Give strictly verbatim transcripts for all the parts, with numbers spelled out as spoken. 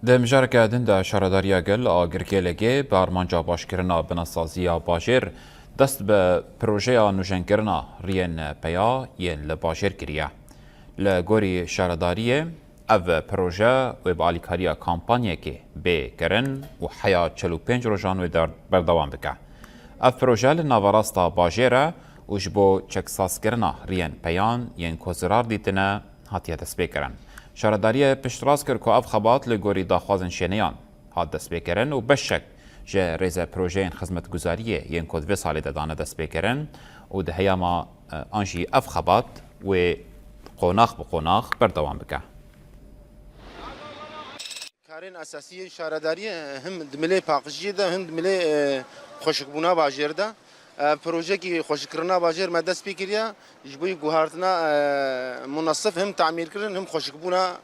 Di mijareke din de Şaredariya Gel a Girgêlegê bi armanca başkirina binesaziya bajêr dest bi projeya nûjenkirina riyên peya yên li bajêr kiriye. Li gorî şaredariyê, ev proje wê bi alîkariya kampanyekê bê kirin û heya çil û pênc rojan wê der-, berdewam bike. Ev proje li naverasta bajêr e û ji bo çeksazkirina riyên peyan yên ku zirar dîtine hatiye destpêkirin. Şaredariyê piştrast kir ku ev xebat li gorî daxwazên şêneyan hat destpêkirin û beşek ji rêze projeyên xizmetguzariyê yên ku di vê salê de dane destpêkirin û di heyama, e, an jî ev xebat wê qonax bi qonax berdewam bike. Karên esasî yên şaredariyê him di milê paqijiyê de, him di milê, e, xweşikbûna bajêr de. Ev projekî xweşikkirina bajêr me dest pê kiriye, ji bo guhartina, e, munasif him tamîrkirin, him xweşikbûna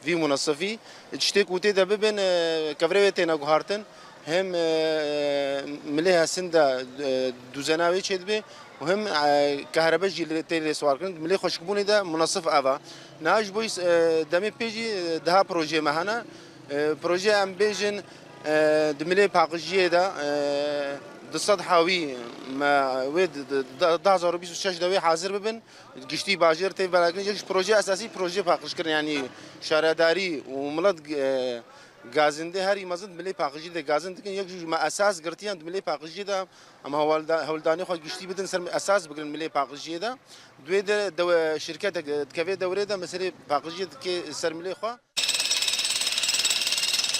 vî munasifî. Tiştê ku tê de bibin, e, kevirê wê têne guhartin, him, e, milê hesin de, e, duzena wê çêdibe û him, e, kehrebe jî tê lê siwarkirin. Milê xweşikbûnê de munasif ev e. Niha ji bo, e, demê pê jî, e, daha projeyê me hene. E, projeya em bêjin, e, di milê paqijiyê de, e, du sed hawî me wê di, di, di, du hezar û bîst û şeş de wê hazir bibin. Giştî bajêr tê verakirin. Yek ji projeyê esasî projeyê paqijkirin, yanî şaredarî û milet, e, gazindê herî mezin di milê paqijiyê de gazin dikin. Yek ji me esas girtiyan di milê paqijiyê de em hewlda-, hewldanê xwe giştî bidin ser esas bigirin milê paqijiyê de. Duê de dewe-, şirketek dikeve dewrê de meselê paqijiyê dike ser milê xwe.